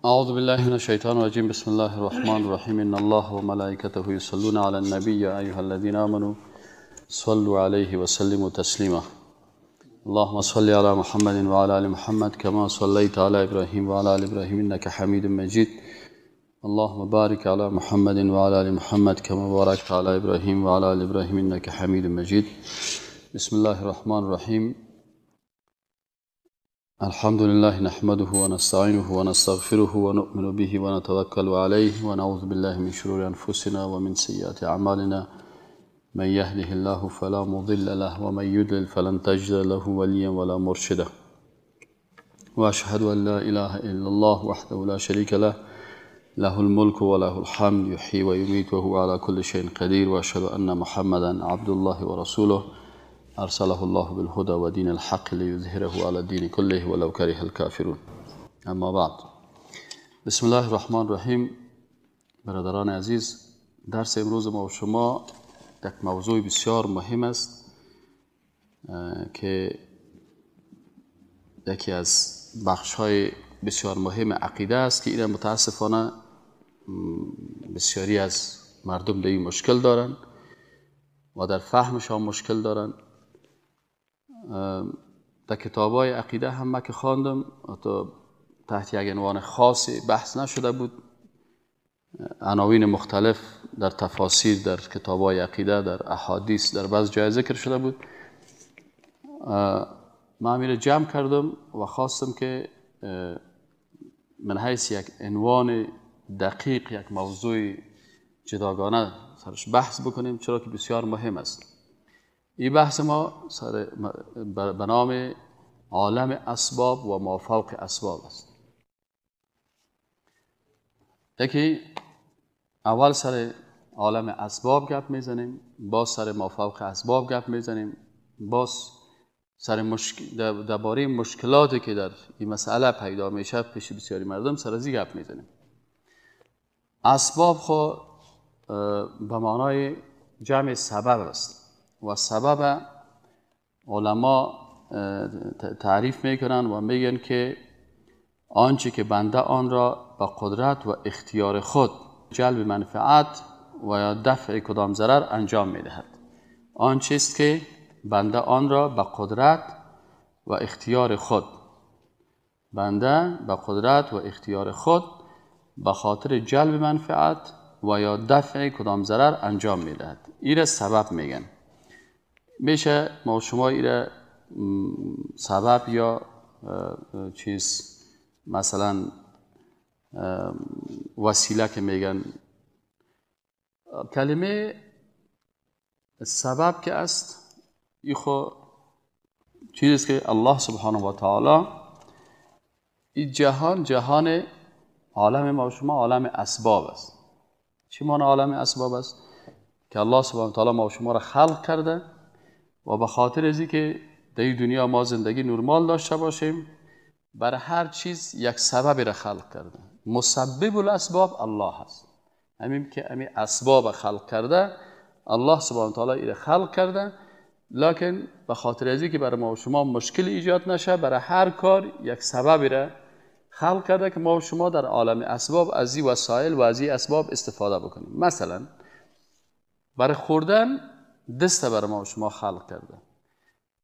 اعوذ بالله من الشیطان الرجیم. بسم الله الرحمن الرحیم. ان الله و ملائکته یصلون علی النبی یا ایها الذین آمنوا صلوا علیه و سلموا تسلیما. اللهم صل علی محمد و علی آل محمد کما صلیت علی ابراهیم و علی آل ابراهیم انک حمید مجید. اللهم بارک علی محمد و علی آل محمد کما بارکت علی ابراهیم و علی آل ابراهیم انک حمید مجید. بسم الله الرحمن الرحیم. الحمد لله نحمده ونستعينه ونستغفره ونؤمن به ونتوكل عليه ونعوذ بالله من شرور أنفسنا ومن سيئات أعمالنا. من يهده الله فلا مضل له ومن يضلل فلن تجد له وليا ولا مرشدا. وأشهد أن لا إله إلا الله وحده لا شريك له، له الملك وله الحمد، يحيي ويميت وهو على كل شيء قدير. وأشهد أن محمدا عبد الله ورسوله، ارسله الله بالهدى ودين الحق ليظهره على الدين كله ولو كره الكافرون. اما بعد، بسم الله الرحمن الرحیم. برادران عزیز، درس امروز ما و شما یک موضوع بسیار مهم است که یکی از بخش‌های بسیار مهم عقیده است که این متاسفانه بسیاری از مردم در این مشکل دارند و در فهمشان مشکل دارند. در کتاب‌های عقیده هم من که خواندم حتی تحت یک عنوان خاصی بحث نشده بود. عناوین مختلف در تفاسیر، در کتاب‌های عقیده، در احادیث، در بعض جای ذکر شده بود. من امیر جمع کردم و خواستم که من حیث یک عنوان دقیق، یک موضوع جداگانه سرش بحث بکنیم، چرا که بسیار مهم است. این بحث ما سر به نام عالم اسباب و ما فوق اسباب است. یکی اول سر عالم اسباب گپ میزنیم، باز سر ما فوق اسباب گپ میزنیم، باز سر درباره مشکلاتی که در این مسئله پیدا میشه پیش بسیاری مردم سر از این گپ میزنیم. اسباب خو به معنای جمع سبب است و سبب علما تعریف میکنن و میگن که آنچه که بنده آن را با قدرت و اختیار خود جلب منفعت و یا دفع کدام ضرر انجام میدهد. آنچه است که بنده آن را با قدرت و اختیار خود، بنده با قدرت و اختیار خود به خاطر جلب منفعت و یا دفع کدام ضرر انجام میدهد. این را سبب میگن. میشه ما شما ایره سبب یا چیز مثلا وسیله که میگن. کلمه سبب که است این خو چیزیست که الله سبحانه و تعالی این جهان، جهان عالم ما شما عالم اسباب است. چی معنی عالم اسباب است؟ که الله سبحانه و تعالی ما شما را خلق کرده و به خاطر از اینکه در این دنیا ما زندگی نرمال داشته باشیم، برای هر چیز یک سببی را خلق کرده. مسبب الاسباب الله است. همین که همین اسباب خلق کرده، الله سبحانه و تعالی را خلق کرده، لکن به خاطر از اینکه برای ما و شما مشکل ایجاد نشه، برای هر کار یک سببی را خلق کرده که ما و شما در عالم اسباب از این وسایل و از این اسباب استفاده بکنیم. مثلا برای خوردن دست بر ما و شما خلق کرده.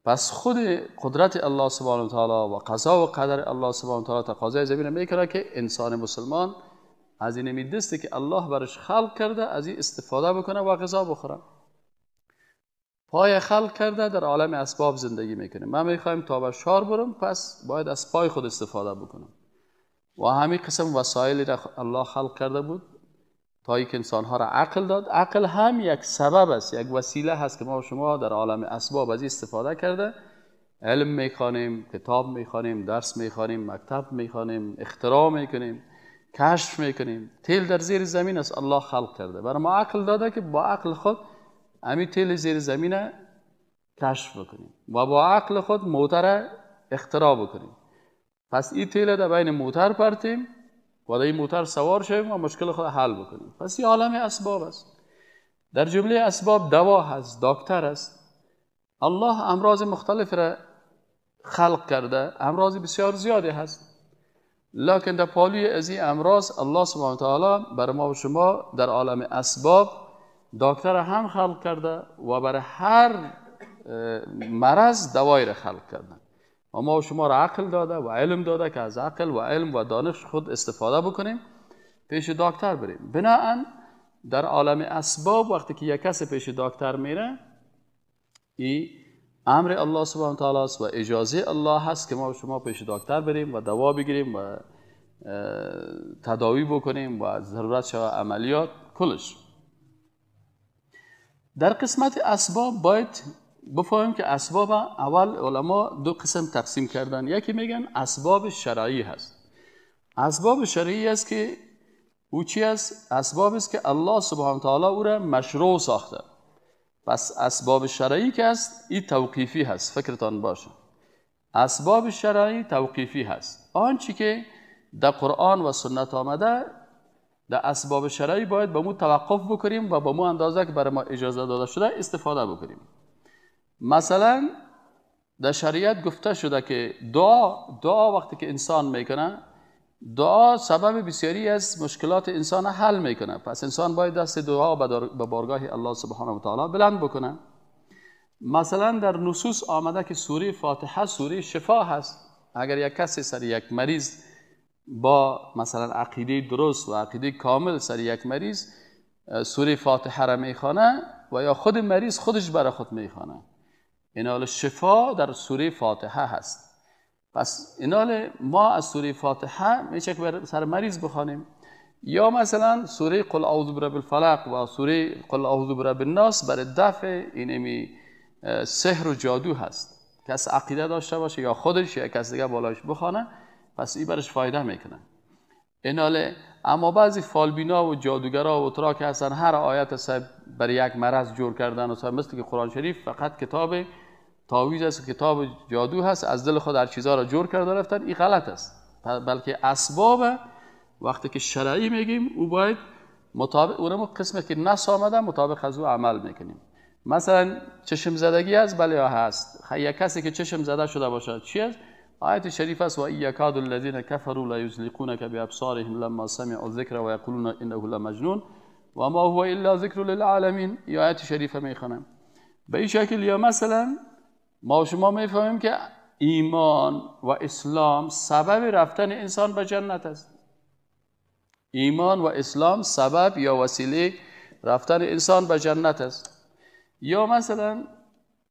پس خود قدرت الله سبحانه و تعالی و قضا و قدر الله سبحانه و تعالی تقاضای زمین میکنه که انسان مسلمان از این دستی که الله برش خلق کرده از این استفاده بکنه و غذا بخوره. پای خلق کرده، در عالم اسباب زندگی میکنه. من میخوایم تا به شار برم، پس باید از پای خود استفاده بکنم. و همین قسم وسایلی را الله خلق کرده بود تا اینکه انسانها را عقل داد. عقل هم یک سبب است، یک وسیله هست که ما و شما در عالم اسباب از استفاده کرده علم میخوانیم، کتاب میخوانیم، درس میخوانیم، مکتب میخوانیم، اختراع میکنیم، کشف میکنیم. تیل در زیر زمین است، الله خلق کرده، برای ما عقل داده که با عقل خود همین تیل زیر زمین کشف بکنیم و با عقل خود موتر اختراع بکنیم. پس این تیل در بین موتر پرتیم و در این موتر سوار شویم و مشکل خود حل بکنیم. پس این عالم اسباب است. در جمله اسباب دوا هست، دکتر است. الله امراض مختلف را خلق کرده، امراض بسیار زیادی هست. لکن در پالوی از این امراض الله سبحانه و تعالی بر ما و شما در عالم اسباب دکتر هم خلق کرده و برای هر مرض دوایی را خلق کرده و ما و شما را عقل داده و علم داده که از عقل و علم و دانش خود استفاده بکنیم، پیش دکتر بریم. بناهن در عالم اسباب وقتی که یک کس پیش دکتر میره، این امر الله سبحانه و تعالی است و اجازه الله هست که ما و شما پیش دکتر بریم و دوا بگیریم و تداوی بکنیم و ضرورت شود عملیات کلش. در قسمت اسباب باید بفهمیم که اسباب اول علما دو قسم تقسیم کردن. یکی میگن اسباب شرعی هست. اسباب شرعی است که او چی است؟ اسباب است که الله سبحانه و تعالی او را مشروع ساخته. پس اسباب شرعی که است این توقیفی هست، فکرتان باشه. اسباب شرعی توقیفی هست. آنچه که در قرآن و سنت آمده در اسباب شرعی باید به مو توقف بکنیم و به مو اندازه که برای ما اجازه داده شده استفاده بکنیم. مثلا در شریعت گفته شده که دعا وقتی که انسان میکنه، دعا سبب بسیاری از مشکلات انسان حل میکنه. پس انسان باید دست دعا به بارگاه الله سبحانه و تعالی بلند بکنه. مثلا در نصوص آمده که سوره فاتحه سوره شفا هست. اگر یک کسی سر یک مریض با مثلا عقیده درست و عقیده کامل سر یک مریض سوره فاتحه را میخوانه و یا خود مریض خودش برای خود میخوانه، اینال شفا در سوره فاتحه هست. پس اینال ما از سوره فاتحه میشه که سر مریض بخوانیم. یا مثلا سوره قل اعوذ برب الفلق و سوره قل اعوذ برب الناس برای دفع اینمی سحر و جادو هست. کس عقیده داشته باشه یا خودش یا کس دیگه بالایش بخوانه، پس این برش فایده میکنه. ایناله اما بعضی فالبینا و جادوگرا و ترا که هستن هر آیت صاحب برای یک مرض جور کردن و صاحب، مثل که قرآن شریف فقط کتاب تعویذ است، کتاب جادو هست، از دل خود هر چیزا را جور کرده رفتن، این غلط است. بلکه اسباب وقتی که شرعی میگیم او باید مطابق اونم قسمه که نص آمده مطابق از او عمل میکنیم. مثلا چشم زدگی است، بله هست. یک کسی که چشم زده شده باشه چی است؟ آیت شریف است و ان یکاد الذین کفروا لیزلقونک بابصارهم لما سمعوا الذکر و یقولون انه لمجنون و ما هو الا ذکر للعالمین. یا آیت شریفه میخوانم به این شکل. یا مثلا ما شما میفهمیم که ایمان و اسلام سبب رفتن انسان به جنت است. ایمان و اسلام سبب یا وسیله رفتن انسان به جنت است. یا مثلا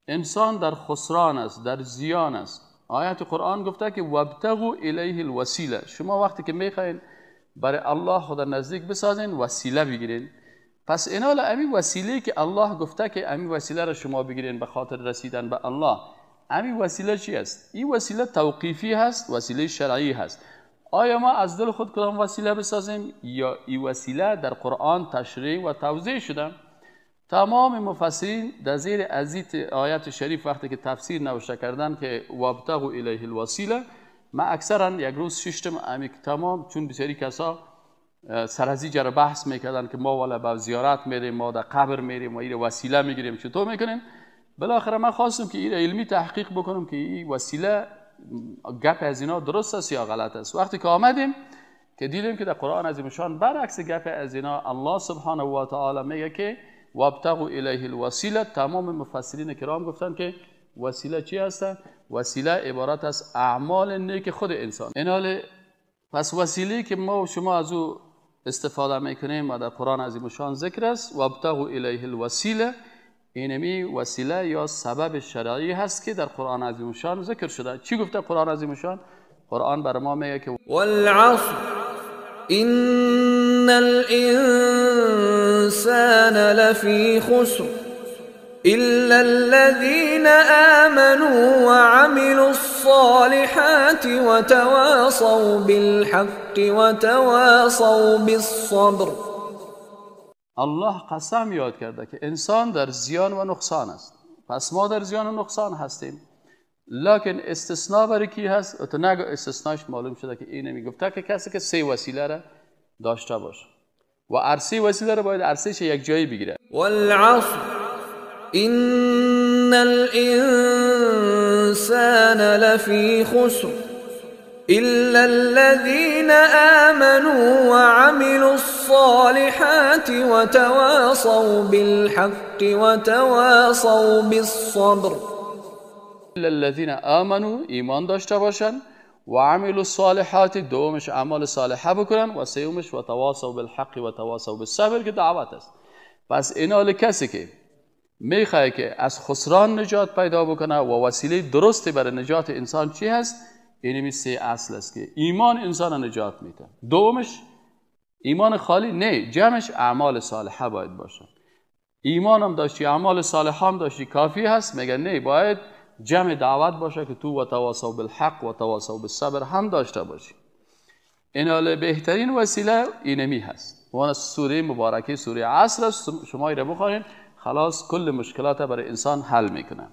انسان در خسران است، در زیان است. آیت قرآن گفته که وابتغوا الیه الوسیله. شما وقتی که میخواین برای الله خدا نزدیک بسازین وسیله بگیرین. پس اینال امی وسیله که الله گفته که امی وسیله را شما بگیرین به خاطر رسیدن به الله، امی وسیله چی است؟ این وسیله توقیفی هست، وسیله شرعی هست. آیا ما از دل خود کدام وسیله بسازیم یا این وسیله در قرآن تشریح و توضیح شده؟ تمام مفسرین در زیر ازیت آیت شریف وقتی که تفسیر نوشته کردن که وابتغوا الیه الوسیله، ما اکثرا یک روز ششتم امی تمام، چون بسیاری کسا سر از جره بحث میکردن که ما والا به زیارت میریم، ما در قبر میریم و این وسیله میگیریم، چطور میکنیم؟ بالاخره من خواستم که این علمی تحقیق بکنم که این وسیله گپ از اینا درست است یا غلط است. وقتی که آمدیم که دیدیم که در قرآن عظیم شان برعکس گپ از اینا الله سبحانه و تعالی میگه که وابتغوا الیه الوسیله، تمام مفسرین کرام گفتن که وسیله چی هستن؟ وسیله عبارت از اعمال نیک خود انسان. اینال پس وسیله که ما و شما از او استفاده میکنیم و در قرآن عظیم شان ذکر است وابتغوا الیه الوسیله، اینمی وسیله یا سبب شرعی هست که در قرآن عظیم شان ذکر شده. چی گفته قرآن عظیم شان؟ قرآن بر ما میگه که والعصر ان الانسان لفی خسر الا الذین آمنوا وعملوا الصالحات وتواصوا بالحق وتواصوا بالصبر. الله قسم یاد کرده که انسان در زیان و نقصان است. پس ما در زیان و نقصان هستیم، لکن استثناء برای کی هست؟ تو نگو استثناش معلوم شده که این نمیگفته که کسی که سه وسیله را داشته باشه و عرصه وسیله را باید عرصهش یک جایی بگیره. والعصر ان الانسان لفی خسر إلا الذين آمنوا وعملوا الصالحات وتواصوا بالحق وتواصوا بالصبر. إلا الذين آمنوا، ایمان داشته باشن، و عملوا الصالحات، دومش اعمال صالحه بکنن، و سومش و تواصوا بالحق و تواصوا بالصبر که دعوت است. پس اینال کسی که میخواد که از خسران نجات پیدا بکنه و وسیله درستی برای نجات انسان چی هست؟ اینمی سه اصل است که ایمان انسان نجات میده. دومش ایمان خالی نه، جمعش اعمال صالحه باید باشه. ایمان هم داشتی، اعمال صالحه هم داشتی، کافی هست؟ میگن نه، باید جمع دعوت باشه که تو و تواصوا بالحق و تواصوا بالصبر هم داشته باشی. اینال بهترین وسیله اینمی هست. وانا سوره مبارکه سوره عصر است، شما ایره بخورین خلاص کل مشکلات برای انسان حل میکنه.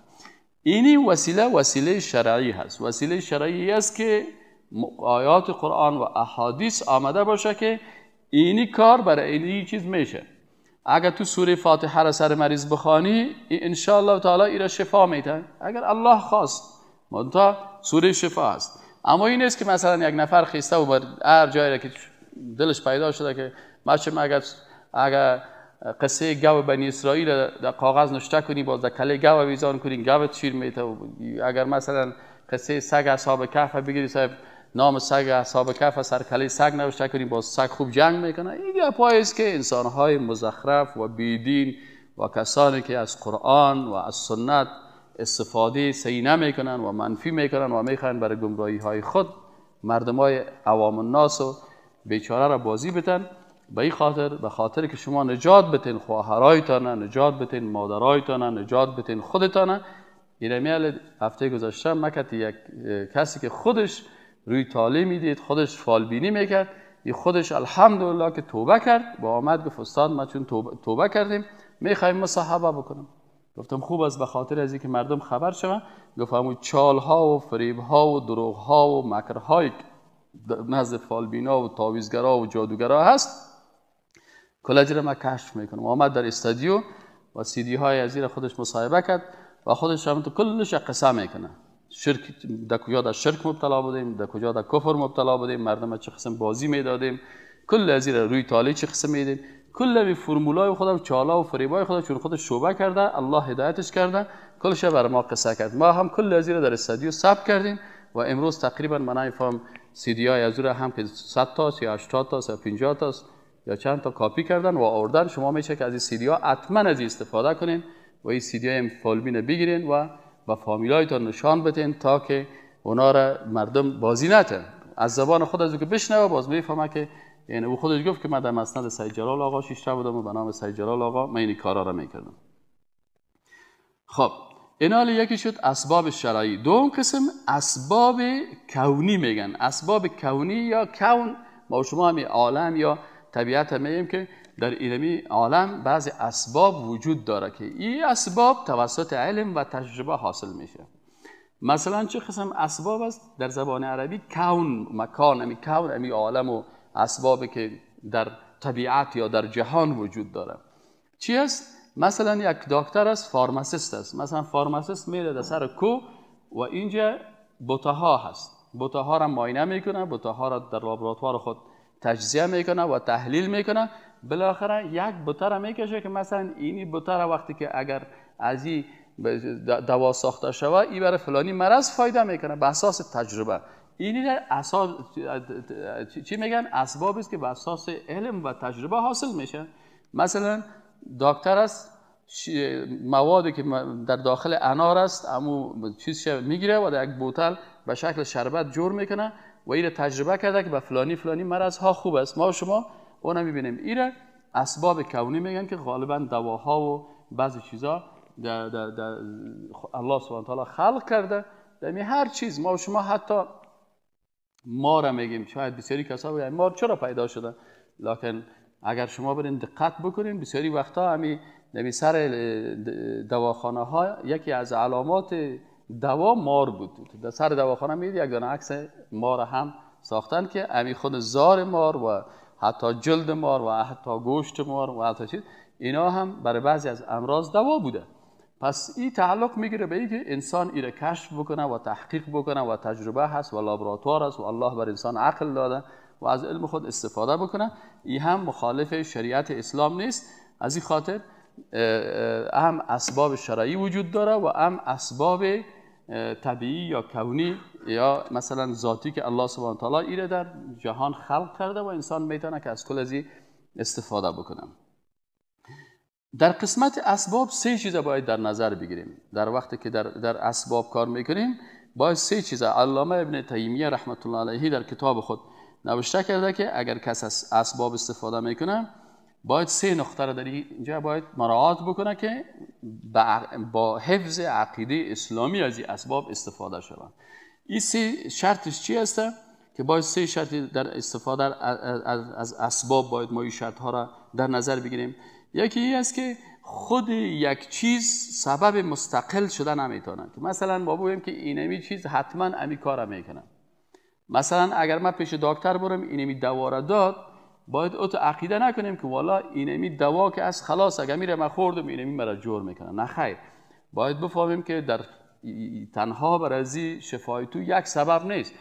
اینی وسیله وسیله شرعی هست. وسیله شرعی است که آیات قرآن و احادیث آمده باشه که اینی کار برای اینی چیز میشه. اگر تو سوره فاتحه را سر مریض بخوانی ان شاء الله تعالی ایرا شفا میده، اگر الله خواست. منتها سوره شفا است. اما این نیست که مثلا یک نفر خیسته و بر هر جایی را که دلش پیدا شده که اگر قصه گاو بنی اسرائیل در کاغذ نشته کنی، باز در کله گاو ویزان کنی، گاو شیر میته. اگر مثلا قصه سگ اصحاب کهف بگیری، صاحب نام سگ اصحاب کهف سر کله سگ نوشته کنی، باز سگ خوب جنگ میکنه. این گپایی است که انسانهای مزخرف و بیدین و کسانی که از قرآن و از سنت استفاده صحیح نمیکنن و منفی میکنن و میخوان برای گمراهی های خود مردمای عوام الناس و بیچاره را بازی بتن. به این خاطر، به خاطر که شما نجات بتین خواهرایتان، نجات بتین مادرایتان، نجات بتین خودتان. اینمیال هفته گذشته مکت یک کسی که خودش روی طالع میدید، خودش فالبینی میکرد، خودش الحمدلله که توبه کرد، با آمد گفت استاد ما چون توبه کردیم میخوایم مصاحبه بکنم. گفتم خوب است، به خاطر از اینکه مردم خبر شوند. گفت همون چالها و فریبها و دروغها و مکرهای نزد فالبینا و تعویذگرا و جادوگرا هست، کلاجی را من کشف میکنم. آمد در استادیو و سیدی های از زیر خودش مصاحبه کرد و خودش هم تو کلش قصه میکنه. شرک در کجا در شرک مبتلا بودیم، در کجا در کفر مبتلا بودیم، مردم چه قسم بازی میدادیم، کل از زیر روی طالع چه قسم میدیم، کل به فرمولای خودم، چالا و فریبای خودم، چون خودش شوبه کرده، الله هدایتش کرده، کلش بر ما قصه کرد. ما هم کل از زیر در استادیو ثبت کردیم و امروز تقریبا من نمیفهم سیدی های از هم که 100 تا یا 80 تا یا 50 تا یا چند تا کاپی کردن و آوردن. شما میشه که از این سی دی ها حتما از این استفاده کنین و این سی دی های فالبین بگیرین و با فامیلایتان نشان بدین تا که اونا را مردم بازی نتن. از زبان خود از او که بشنوه باز میفهمه که یعنی او خودش گفت که من در مسند سید جلال آقا شیشته بودم و به نام سید جلال آقا من این کارا را میکردم. خب اینال یکی شد اسباب شرعی. دوم قسم اسباب کونی میگن. اسباب کونی یا کون، ما شما همین عالم یا طبیعت هم میگیم که در اینمی عالم بعضی اسباب وجود داره که این اسباب توسط علم و تجربه حاصل میشه. مثلا چه قسم اسباب است؟ در زبان عربی کون، مکان، امی کون، امی عالم و اسبابی که در طبیعت یا در جهان وجود داره چی است؟ مثلا یک دکتر است، pharmacist است. مثلا pharmacist میره در سر کو و اینجا بوته هست، بوته ها را معاینه میکنه، بوته ها را در لابراتوار خود تجزیه میکنه و تحلیل میکنه. بالاخره یک بوته را میکشه که مثلا اینی بوته را وقتی که اگر از این دوا ساخته شوه این برای فلانی مرض فایده میکنه، به اساس تجربه. اینی اساس چی میگن؟ اسباب است که به اساس علم و تجربه حاصل میشه. مثلا دکتر است، موادی که در داخل انار است امو چیز میگیره و در یک بوتل به شکل شربت جور میکنه و ایره تجربه کرده که به فلانی فلانی مرض ها خوب است. ما و شما اونم میبینیم. ایره اسباب کونی میگن که غالبا دواها و بعضی چیزا در در الله سبحانه تعالی خلق کرده. در هر چیز ما و شما، حتی ما را میگیم، شاید بسیاری کسا بگن مار چرا پیدا شده، لکن اگر شما برین دقت بکنین بسیاری وقتا همی سر دواخانه ها یکی از علامات دوا مار بود. در سر دواخانه میدید یک دانه عکس مار هم ساختن که امی خود زار مار و حتی جلد مار و حتی گوشت مار و حتی چیز اینا هم برای بعضی از امراض دوا بوده. پس این تعلق میگیره به اینکه انسان ایره کشف بکنه و تحقیق بکنه و تجربه هست و لابراتوار است و الله بر انسان عقل داده و از علم خود استفاده بکنه. این هم مخالف شریعت اسلام نیست. از این خاطر هم اسباب شرعی وجود داره و هم اسباب طبیعی یا کونی یا مثلا ذاتی که الله سبحانه و تعالی ایره در جهان خلق کرده و انسان میتونه که از کل از این استفاده بکنه. در قسمت اسباب سه چیز باید در نظر بگیریم. در وقتی که در اسباب کار میکنیم باید سه چیز. علامه ابن تیمیه رحمت الله علیه در کتاب خود نوشته کرده که اگر کس از اسباب استفاده میکنه باید سه نقطه را در اینجا باید مراعات بکنه که با حفظ عقیده اسلامی از این اسباب استفاده شود. این سه شرطش چی هست؟ که باید سه شرط در استفاده از اسباب باید ما این شرط ها را در نظر بگیریم. یکی این است که خود یک چیز سبب مستقل شده نمیتونه. که مثلا ما بگوییم که اینمی چیز حتما امی کار میکنه. مثلا اگر من پیش دکتر برم اینمی دوا را داد، باید او تو عقیده نکنیم که والا اینمی دوا که از خلاص اگر میره من خوردم اینمی مرا جور میکنه. نه خیر، باید بفهمیم که در تنها بر ازی شفای تو یک سبب نیست،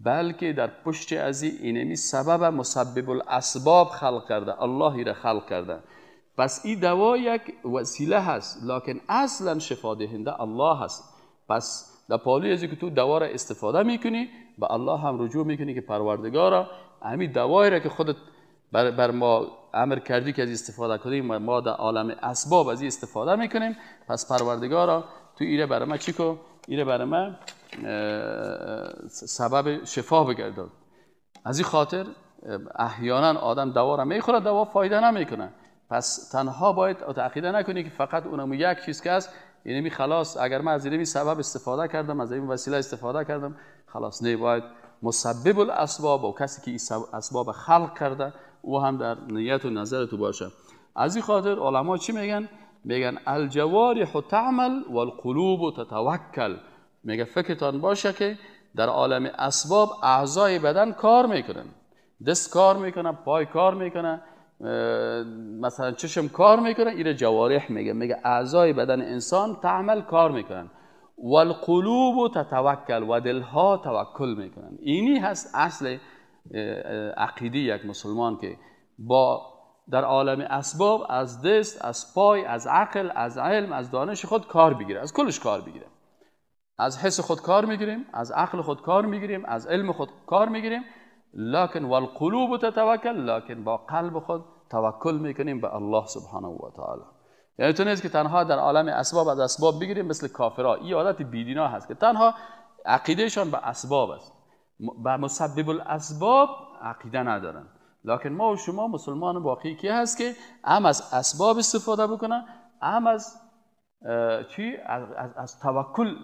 بلکه در پشت ازی اینمی سبب مسبب الاسباب خلق کرده، اللهی را خلق کرده. پس این دوا یک وسیله هست، لکن اصلا شفا دهنده الله هست. پس در پالوی ازی که تو دوا را استفاده میکنی به الله هم رجوع میکنی که پروردگارا همین دوایی را که خودت بر ما امر کردی که از استفاده کنیم، ما در عالم اسباب از این استفاده میکنیم، پس پروردگارا تو ایره برای ما چی کو؟ ایره برای ما سبب شفا بگردان. از این خاطر احیانا آدم دوا را میخوره، دوا فایده نمیکنه. پس تنها باید عقیده نکنی که فقط اونم یک چیز که است اینمی خلاص، اگر من از اینمی سبب استفاده کردم، از این وسیله استفاده کردم، خلاص. نه، باید مسبب الاسباب و کسی که این اسباب خلق کرده او هم در نیت و نظر تو باشه. از این خاطر علما چی میگن؟ میگن الجوارح تعمل والقلوب تتوکل. میگه فکرتان باشه که در عالم اسباب اعضای بدن کار میکنن، دست کار میکنه، پای کار میکنه، مثلا چشم کار میکنه، ایره جوارح میگه. میگه اعضای بدن انسان تعمل کار میکنن، والقلوب تتوکل، و دلها توکل میکنن. اینی هست اصل عقیده یک مسلمان که با در عالم اسباب از دست، از پای، از عقل، از علم، از دانش خود کار بگیره، از کلش کار بگیره. از حس خود کار میگیریم، از عقل خود کار میگیریم، از علم خود کار میگیریم، لکن والقلوب تتوکل، لکن با قلب خود توکل میکنیم به الله سبحانه و تعالی. یعنی تو نیست که تنها در عالم اسباب از اسباب بگیریم مثل کافرها. این عادت بیدینا هست که تنها عقیدهشان به اسباب است، به مسبب الاسباب عقیده ندارن. لکن ما و شما مسلمان واقعی کی هست که هم از اسباب استفاده بکنه، هم از چی؟ از توکل.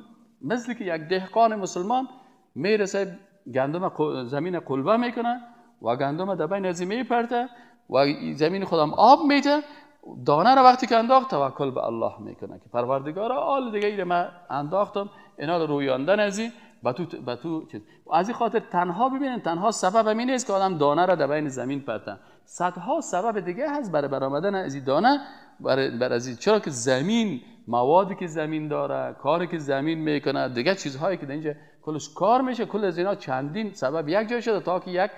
مثل که یک دهقان مسلمان میرسه گندم زمین قلبه میکنه و گندم در بین از میپرته و زمین خودم آب میده، دانه رو وقتی که انداخت توکل به الله میکنه که پروردگارا آل دیگه ایره من انداختم، اینا رو رویاندن از این به تو چیز. از این خاطر تنها ببینن تنها سبب همین نیست که آدم دانه را در بین زمین پرته، صدها سبب دیگه هست برای برآمدن از این دانه، بر از این. چرا که زمین، موادی که زمین داره، کاری که زمین میکنه، دیگه چیزهایی که در اینجا کلش کار میشه، کل از اینا چندین سبب یک جای شده تا که یک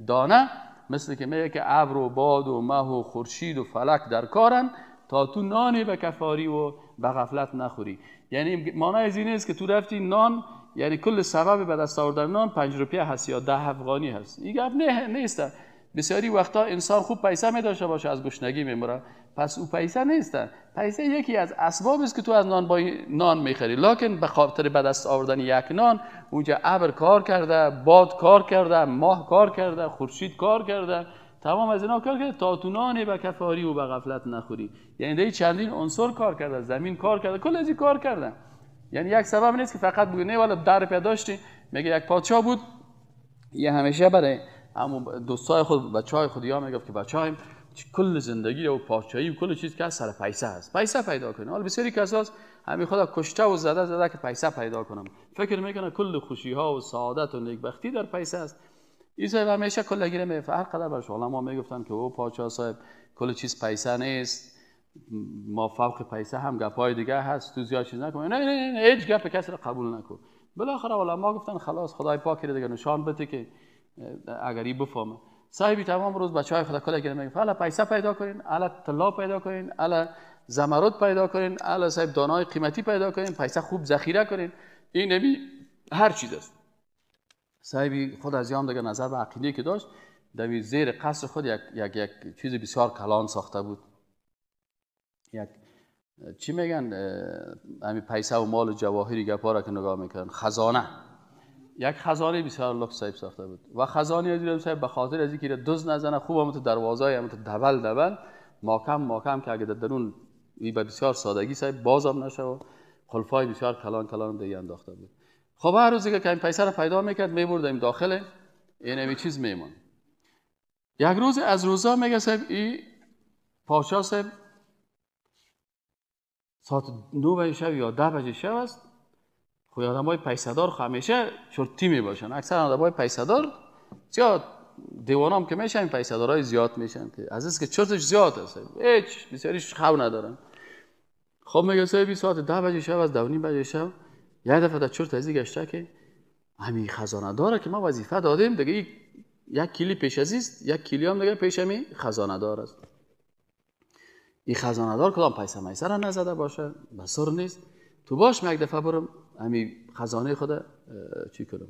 دانه، مثل که میگه که ابر و باد و مه و خورشید و فلک در کارن تا تو نانی به کفاری و به غفلت نخوری. یعنی معنی از این نیست که تو رفتی نان، یعنی کل سبب به دست آوردن نان 5 روپیه هست یا 10 افغانی هست. این گپ نیست. بسیاری وقتا انسان خوب پیسه می داشته باشه از گشنگی میمره، پس او پیسه نیست. پیسه یکی از اسباب است که تو از نان با نان میخری، لکن به خاطر به دست آوردن یک نان اونجا ابر کار کرده، باد کار کرده، ماه کار کرده، خورشید کار کرده، تمام از اینا کار کرده تا تو نانی به کفاری و به غفلت نخوری. یعنی دی چندین عنصر کار کرده، زمین کار کرده، کل از این کار کرده. یعنی یک سبب نیست که فقط بگی نه والا 10 روپیه داشتی. میگه یک پادشاه بود، یه همیشه برای همون دوستای خود، بچهای خود یا میگفت که بچه‌هایم کل زندگی و پادشاهی و کل چیز که سر پیسه هست، پیسه پیدا کنه. حالا بسیاری کساس همین خدا کشته و زده زده که پیسه پیدا کنم، فکر میکنه کل خوشی ها و سعادت و نیکبختی در پیسه است. این صاحب همیشه کل گیره میفه. هر قدر برش علما میگفتن که او پادشاه صاحب کل چیز پیسه نیست، ما فوق پیسه هم گپای دیگه هست، تو زیاد چیز نکن، نه نه نه هیچ گپ کسی را قبول نکن. بالاخره علما گفتن خلاص خدای پاک دیگه نشان بده که اگر ای بفهمه. صاحبی تمام روز بچهای خدا کلا گیره میگه حالا پیسه پیدا کنین، حالا طلا پیدا کنین، حالا زمرد پیدا کنین، حالا صاحب دانای قیمتی پیدا کنین، پیسه خوب ذخیره کنین، این نمی هر چیز است. صاحبی خود از یام دیگه نظر به عقیده که داشت در زیر قصر خود یک یک یک چیز بسیار کلان ساخته بود، یک چی میگن همین پیسه و مال و جواهری گپا را که نگاه میکنن، خزانه، یک خزانه بسیار لوکس صاحب ساخته بود و خزانه از صاحب به خاطر از اینکه دزد نزنه خوب هم تو دروازه هم تو دبل دبل ماکم ماکم که اگه در درون ای به بسیار سادگی صاحب بازم نشه و قلفای بسیار کلان کلان دیگه انداخته بود. خب هر روزی که این پیسه را پیدا میکرد میبردیم داخل این چیز میمون. یک روز از روزا میگه صاحب ای پادشاه صاحب ساعت 9 بجه شب یا 10 بجه شب است. خب آدمای پیسه‌دار همیشه چرتی میباشن، اکثر آدمای پیسه‌دار زیاد دیوانام که میشن پیسه‌دارای زیاد میشن که از که چرتش زیاد است، هیچ بسیاریش خو ندارن. خب میگه صاحب ساعت 10 بجه شب از 2:30 بجه شب یک دفعه در چرت از گشته که همین خزانه داره که ما وظیفه دادیم دیگه، یک کیلی پیش از است، یک کیلی هم دیگه پیش می خزانه دار است. این خزانه دار کدام پیسه میسه را نزده باشه بسر نیست، تو باش من یک دفعه برم همین خزانه خود چی کنم،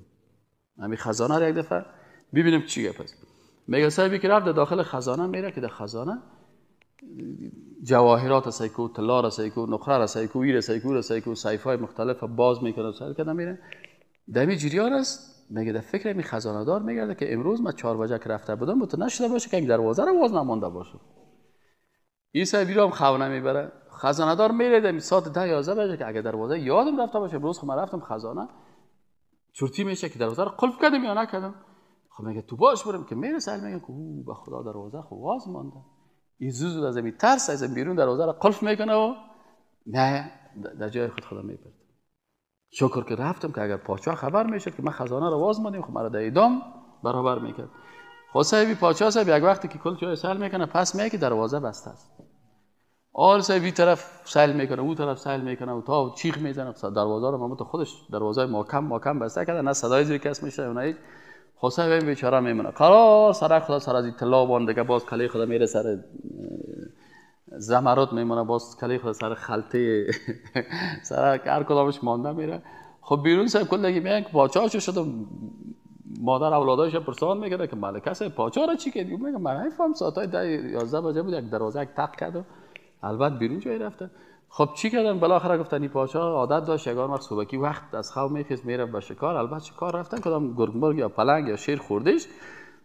همین خزانه را یک دفعه ببینم چی گپ است. میگه صاحبی که رفت داخل خزانه میره که در خزانه جواهرات است کو، طلا است کو، نقره است کو، ایر است کو، است کو، سیفای مختلف باز میکنه سر کردن میره. دمی جریان است. میگه در فکر می خزانه دار میگرده که امروز من 4 بجه که رفته بودم تو نشده باشه که این دروازه رو باز نمانده باشه. این صاحبی رو هم خونه میبره، خزانه دار میره دمی ساعت 10 11 بجه که اگه دروازه یادم رفته باشه امروز خب من رفتم خزانه چرتی میشه که دروازه رو قفل کردم یا نکردم. خب میگه تو باش برم که میره سر میگه که او به خدا دروازه خب باز مانده. این زود از این ترس از بیرون دروازه رو قفل میکنه و نه در جای خود خدا میبرد. شکر که رفتم که اگر پادشاه خبر میشد که من خزانه رو باز ماندیم خب مرا در اعدام برابر میکرد. خب صاحبی پادشاه صاحب یک وقتی که کل جای سیل میکنه پس میگه که دروازه بسته است. آل صاحب طرف سیل میکنه او طرف سیل میکنه و تا چیخ میزنه دروازه رو تو خودش دروازه محکم محکم بسته کرده، نه صدای زیر کس میشه نه هیچ. خب صاحب بیچاره میمونه قرار سر خدا سر از اطلاع باند باز کلی خدا میره سر زمرد میمونه، باز کلی خدا سر خلطه سر هر کدامش مانده میره. خب بیرون صاحب کل دیگه میگن که پادشاه شد، مادر اولادایش پرسان میکنه که ملکه صاحب پادشاه را چی کردی؟ میگه من نمیفهم ساعت 10 11 بجه بود یک دروازه یک تق کرد و البته بیرون جای رفته. خب چی کردن؟ بالاخره گفتن این پادشاه عادت داشت یگان وقت صبحکی وقت از خواب میخیست میره به شکار، البته شکار رفتن کدام گرگ مرگ یا پلنگ یا شیر خوردش.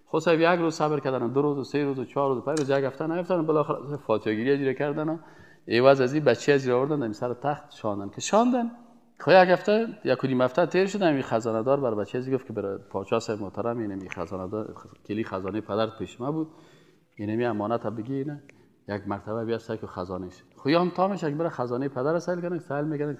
خب صاحب یک روز صبر کردن، 2 روز و 3 روز و 4 روز و 5 روز، یک هفته نیفتن، بالاخره فاتحه گیری کردن و عوض از این بچه از آوردن در سر تخت شاندن که شاندن. خب یک هفته یک و نیم هفته تیر شد، همین خزانه دار بر بچه از گفت که برای پادشاه صاحب محترم اینمی خزانه دار کلی خزانه پدر پیش ما بود، اینمی امانت بگی اینه یک مرتبه بیا سعی که خزانهش. خب یا هم تامش یک بره خزانه پدر سیل کنه، سیل میکنه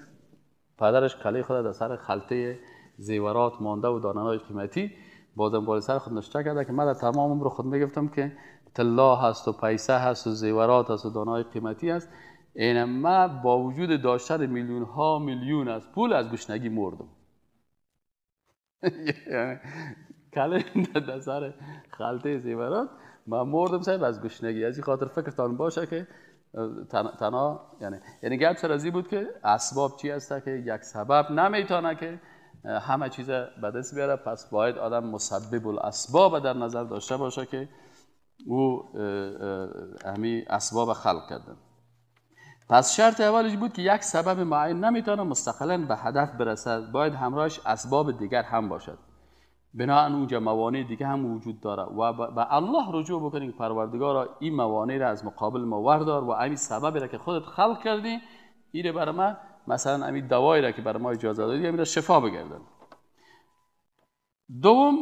پدرش کلی خود در سر خلطه زیورات مانده و دانه‌های قیمتی بازم بالا سر خود نشته کرده که من در تمام عمر خود میگفتم که طلا هست و پیسه هست و زیورات هست و دانه‌های قیمتی هست، این ما با وجود داشتن میلیون ها میلیون از پول از گشنگی مردم. کلی در سر خلطه زیورات من مردم صاحب از گشنگی. از این خاطر فکرتان باشه که تنها یعنی گپ سر از این بود که اسباب چی هست که یک سبب نمیتونه که همه چیز به دست بیاره، پس باید آدم مسبب الاسباب در نظر داشته باشه که او همی اسباب خلق کرده. پس شرط اولش بود که یک سبب معین نمیتونه مستقلا به هدف برسد، باید همراهش اسباب دیگر هم باشد. بنابراین اونجا موانع دیگه هم وجود داره و به الله رجوع بکنیم که پروردگارا این موانع را از مقابل ما وردار و همین سببی را که خودت خلق کردی این برای ما مثلا همین دوایی را که برای ما اجازه دادی همین را شفا بگردن. دوم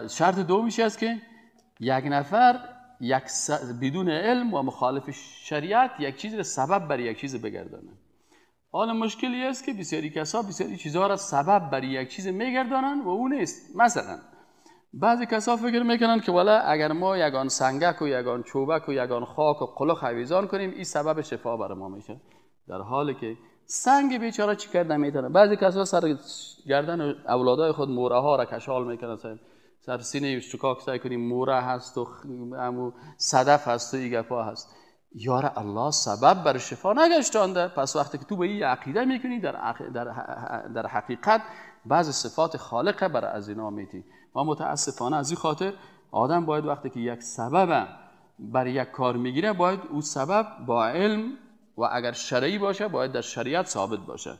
شرط دومش است که یک نفر بدون علم و مخالف شریعت یک چیز را سبب برای یک چیز بگردانه. حالا مشکلی است که بسیاری کسا بسیاری چیزها را سبب برای یک چیز میگردانند و اون نیست. مثلا بعضی کسا فکر میکنن که والا اگر ما یگان سنگک و یگان چوبک و یگان خاک و قلخ آویزان کنیم این سبب شفا بر ما میشه، در حالی که سنگ بیچاره چی کرد نمیتونه. بعضی کسا سر گردن اولادای خود موره ها را کشال میکنن، سر سینه شکاک سعی کنیم موره هست و صدف هست و این گپا هست. یار الله سبب بر شفا نگشتانده. پس وقتی که تو به این عقیده میکنی در حقیقت بعض صفات خالق بر از اینا میتی. و متاسفانه از این خاطر آدم باید وقتی که یک سبب بر یک کار میگیره باید او سبب با علم و اگر شرعی باشه باید در شریعت ثابت باشه.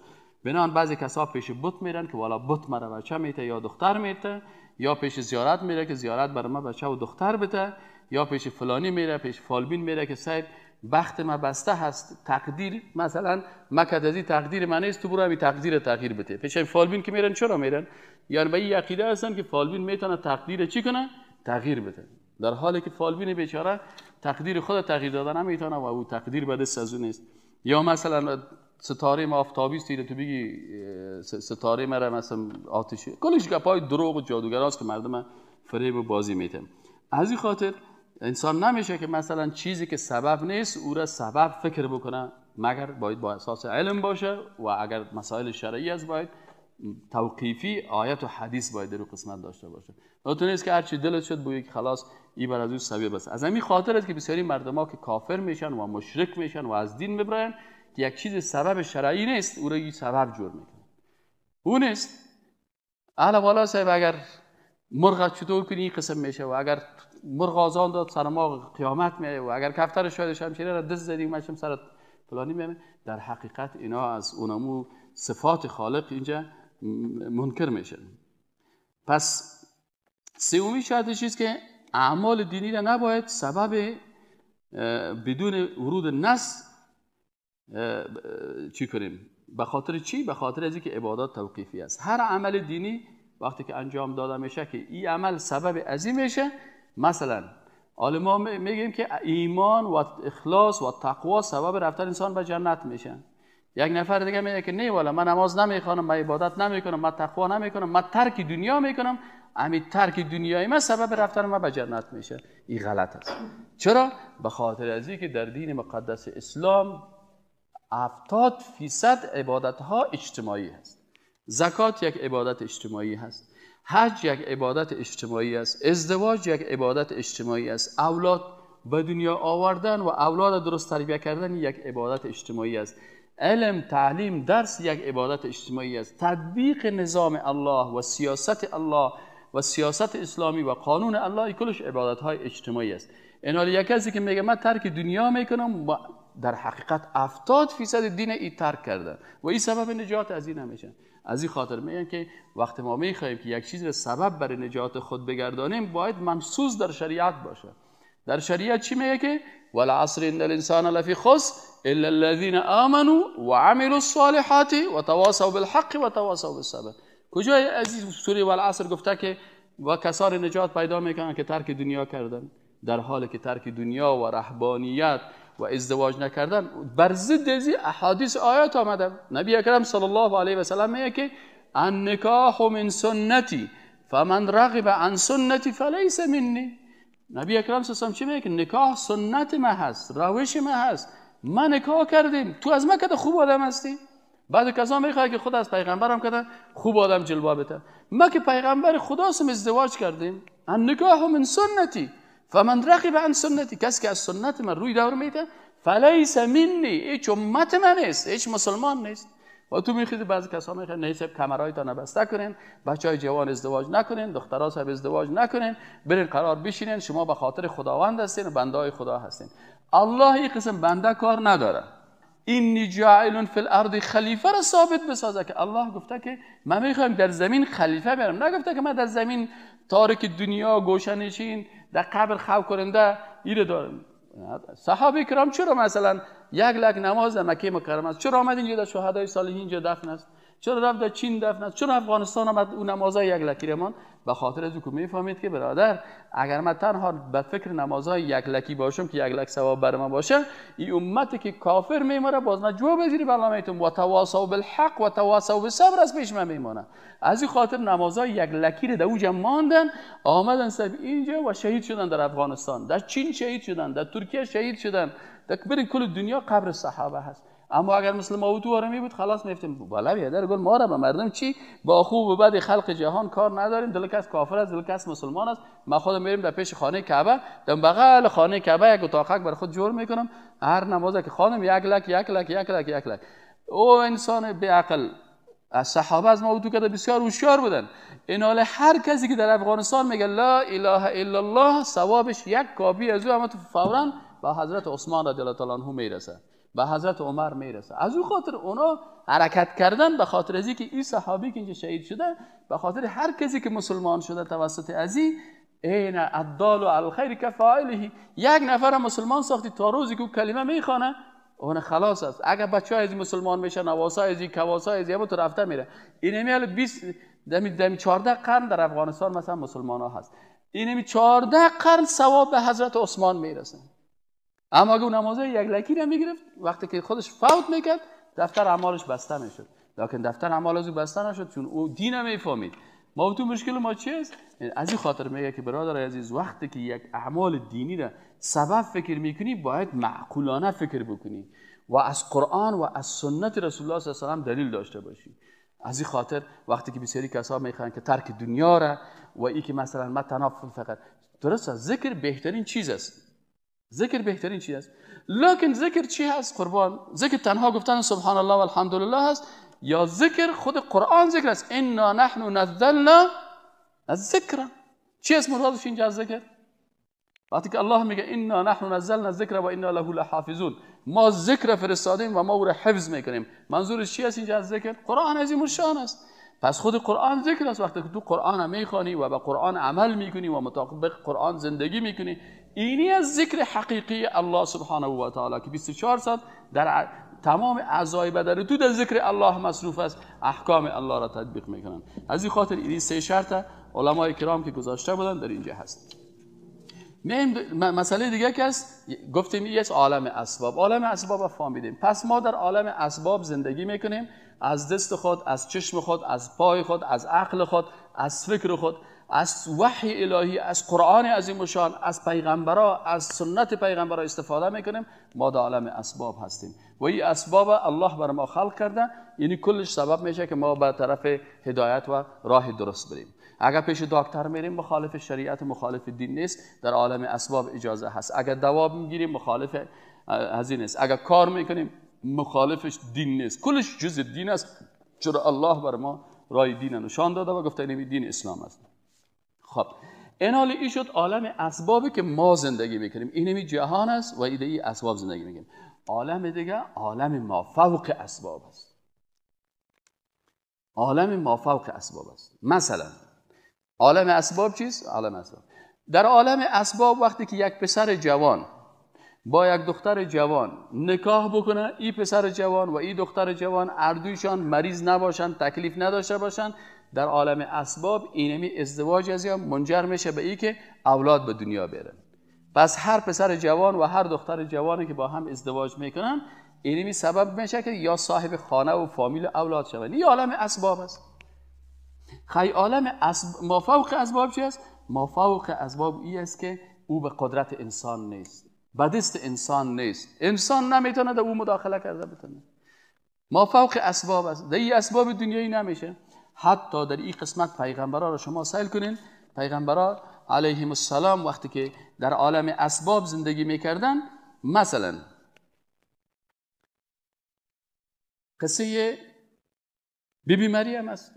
بنابراین بعضی کسا پیش بت میرن که والا بت مرا بچه میته یا دختر میته، یا پیش زیارت میره که زیارت بر ما بچه و دختر بده، یا پیش فلانی میره، پیش فالبین میره که صاحب بخت ما بسته هست، تقدیر مثلا مکدزی تقدیر من نیست، تو برو همین تقدیر تغییر بده. پیش فالبین که میرن چرا میرن؟ یعنی به این عقیده هستن که فالبین میتونه تقدیر چی کنه؟ تغییر بده، در حالی که فالبین بیچاره تقدیر خود تغییر دادن نمیتونه و او تقدیر به دست از اون نیست. یا مثلا ستاره ما آفتابی است، تو بگی ستاره مرا مثلا آتشی، کلش گپای دروغ و جادوگراست که مردم فریب و بازی میتن. از این خاطر انسان نمیشه که مثلا چیزی که سبب نیست او را سبب فکر بکنه، مگر باید با اساس علم باشه و اگر مسائل شرعی است باید توقیفی آیت و حدیث باید در قسمت داشته باشه. تو نیست که هرچی دلت شد بگی که خلاص این بر از او سبب است. از همین خاطر است که بسیاری مردما که کافر میشن و مشرک میشن و از دین میبرن که یک چیز سبب شرعی نیست او را یک سبب جور میکنه. او نیست. اهل والا صاحب اگر مرغ چطور کنی این قسم میشه و اگر مرغ آزان داد سر ما قیامت میه و اگر کفتر شاید شمشیره را دست زدی مشم سر فلانی میه. در حقیقت اینا از اونمو صفات خالق اینجا منکر میشن. پس سومی شرط چیز که اعمال دینی را نباید سبب بدون ورود نص چی کنیم. به خاطر چی؟ به خاطر از اینکه عبادات توقیفی است. هر عمل دینی وقتی که انجام داده میشه که این عمل سبب عظیم میشه، مثلا عالما میگیم که ایمان و اخلاص و تقوا سبب رفتن انسان به جنت میشه. یک نفر دیگه میگه که نه والا من نماز نمیخوانم، من عبادت نمیکنم، من تقوا نمیکنم، من ترک دنیا میکنم، همین ترک دنیای من سبب رفتن من به جنت میشه. این غلط است. چرا؟ به خاطر از اینکه در دین مقدس اسلام 70% عبادت ها اجتماعی هست. زکات یک عبادت اجتماعی هست، حج یک عبادت اجتماعی است، ازدواج یک عبادت اجتماعی است، اولاد به دنیا آوردن و اولاد درست تربیت کردن یک عبادت اجتماعی است، علم، تعلیم، درس یک عبادت اجتماعی است، تطبیق نظام الله و سیاست الله و سیاست اسلامی و قانون الله کلش عبادت های اجتماعی است. این حال یک کسی که میگه من ترک دنیا میکنم، در حقیقت 70% دین ای ترک کرده و این سبب نجات از این نمیشه. از این خاطر میگن که وقتی ما میخواهیم که یک چیز را سبب برای نجات خود بگردانیم باید منصوص در شریعت باشه. در شریعت چی میگه که والعصر ان الانسان لفی خسر الا الذين آمنوا وعملوا الصالحات وتواصوا بالحق وتواصوا بالصبر. کجای از سوره والعصر گفته که و کسان نجات پیدا میکنن که ترک دنیا کردن، در حالی که ترک دنیا و رهبانیت و ازدواج نکردن بر ضد از احادیث آیات آمده. نبی اکرم صلی الله علیه و سلم میگه که النکاح من سنتی فمن رغب عن سنتی فلیس منی. نبی اکرم صلی الله علیه و سلم چی میگه؟ که نکاح سنت ما هست، روش ما هست، ما نکاح کردیم، تو از ما که خوب آدم هستی. بعد کسا میخواد که خود از پیغمبرم کردن خوب آدم جلوه بده، ما که پیغمبر خداستم ازدواج کردیم. النکاح من سنتی فمن رغب عن سنتی، کسی که از سنت من روی دور میده فلیس منی، هیچ امت من نیست، هیچ مسلمان نیست. و تو میخوید بعضی کسا میخواد نه صاحب کمرهای تا نبسته کنین، بچهای جوان ازدواج نکنین، دخترها صاحب ازدواج نکنین، برین قرار بشینین، شما به خاطر خداوند هستین و بنده های خدا هستین. الله این قسم بنده کار نداره. اینی جاعل فی الارض خلیفه را ثابت بسازه که الله گفته که من میخوایم در زمین خلیفه برم، نگفته که من در زمین تارک دنیا گوشه نشین در قبر خواب کننده ایره دارم. صحابه کرام چرا مثلا 1 لک نماز در مکه مکرمه است، چرا آمد اینجا در شهدای صالحین اینجا دفن است؟ چرا رفت در چین دفن است؟ چرا افغانستان آمد اون نمازهای یک لکی رمان؟ به خاطر از او که میفهمید که برادر اگر من تنها به فکر نمازهای یک لکی باشم که یک لک ثواب بر من باشه، این امتی که کافر میماره باز من جواب زیر برنامه ایتم و تواصوا بالحق و تواصوا بالصبر از پیش من میمانه. از این خاطر نمازهای یک لکی رو در اوجا ماندن، آمدن سر اینجا و شهید شدن در افغانستان، در چین شهید شدن، در ترکیه شهید شدن، در کل دنیا قبر صحابه هست. اما اگر مثل ما و تو آرامی بود خلاص میفتیم بالا بیادر گل ما را به مردم چی با خوب و بد خلق جهان کار نداریم، دل کس کافر است، دل کس مسلمان است. ما خودم میریم در پیش خانه کعبه، در بغل خانه کعبه یک اتاقک بر خود جور میکنم، هر نمازی که خانم یک لک یک لک یک لک یک لک. او انسان بی عقل از صحابه از ما و تو که بسیار هوشیار بودن. این حال هر کسی که در افغانستان میگه لا اله الا الله ثوابش یک کاپی از او اما تو فوراً به حضرت عثمان رضی الله تعالی عنه میرسه، به حضرت عمر میرسه. از او خاطر اونا حرکت کردن به خاطر ازی که این صحابی که اینجا شهید شده، به خاطر هر کسی که مسلمان شده توسط ازی این الضال علی الخیر کفاعله، یک نفر مسلمان ساختی تا روزی که او کلمه میخوانه اون خلاص است. اگر بچهای از مسلمان میشه، نواسای از کواسای از تو رفته میره. اینمی 20 دمی 14 قرن در افغانستان مثلا مسلمان ها هست، اینمی 14 قرن ثواب به حضرت عثمان میرسه. اما اگه نماز یک لکی را میگرفت وقتی که خودش فوت میکرد دفتر اعمالش بسته میشد، لکن دفتر اعمال از او بسته نشد چون او دین نمیفهمید. ما تو مشکل ما چی است؟ از این خاطر میگه که برادر عزیز وقتی که یک اعمال دینی را سبب فکر میکنی باید معقولانه فکر بکنی و از قرآن و از سنت رسول الله صلی الله علیه و سلم دلیل داشته باشی. از این خاطر وقتی که بسیاری کسا میخوان که ترک دنیا را و ای که مثلا ما تنها فقط درست است، ذکر بهترین چیز است، ذکر بهترین چیز است، لکن ذکر چی هست قربان؟ ذکر تنها گفتن سبحان الله و الحمدلله هست یا ذکر خود قرآن ذکر است؟ انا نحن نزلنا الذکر. چی است مرادش اینجا از ذکر؟ وقتی که الله میگه انا نحن نزلنا الذکر و انا له لحافظون، ما ذکر فرستادیم و ما او را حفظ میکنیم، منظورش چی است اینجا از ذکر؟ قرآن عظیم الشان است. پس خود قرآن ذکر است. وقتی که تو قرآن میخوانی و به قرآن عمل میکنی و مطابق قرآن زندگی میکنی، اینی از ذکر حقیقی الله سبحانه و تعالی که 24 ساعت در تمام اعضای بدن تو در ذکر الله مصروف است، احکام الله را تطبیق میکنن. از این خاطر این سه شرط علمای کرام که گذاشته بودن در اینجا هست. مسئله دیگه که است، گفتیم این عالم اسباب، عالم اسباب فهمیدیم. پس ما در عالم اسباب زندگی میکنیم، از دست خود، از چشم خود، از پای خود، از عقل خود، از فکر خود، از وحی الهی، از قرآن عظیم شان، از پیغمبرا، از سنت پیغمبرا استفاده میکنیم. ما در عالم اسباب هستیم و این اسباب الله بر ما خلق کرده، یعنی کلش سبب میشه که ما به طرف هدایت و راه درست بریم. اگر پیش دکتر میریم مخالف شریعت و مخالف دین نیست، در عالم اسباب اجازه هست. اگر دوا میگیریم مخالف از این نیست، اگر کار میکنیم مخالفش دین نیست، کلش جز دین است. چرا الله بر ما راه دین نشان داده و گفته این دین اسلام است. خب این حال ای شد عالم اسبابی که ما زندگی میکنیم، اینمی جهان است و ایده ای اسباب زندگی میکنیم. عالم دیگه عالم ما فوق اسباب است، عالم ما فوق اسباب است. مثلا عالم اسباب چیست؟ عالم اسباب، در عالم اسباب وقتی که یک پسر جوان با یک دختر جوان نکاح بکنه، این پسر جوان و این دختر جوان اردویشان مریض نباشن، تکلیف نداشته باشن، در عالم اسباب اینمی ازدواج از یا منجر میشه به ای که اولاد به دنیا بیارن. پس هر پسر جوان و هر دختر جوانی که با هم ازدواج میکنن اینمی سبب میشه که یا صاحب خانه و فامیل اولاد شوند. این عالم اسباب است. خی عالم ما فوق اسباب چی است؟ ما فوق اسباب ای است که او به قدرت انسان نیست، به دست انسان نیست، انسان نمیتونه در او مداخله کرده بتونه. ما فوق اسباب است، در این اسباب دنیایی نمیشه. حتی در این قسمت پیغمبرا را شما سیل کنین، پیغمبرا علیهم السلام وقتی که در عالم اسباب زندگی میکردن، مثلا قصه بیبی مریم است،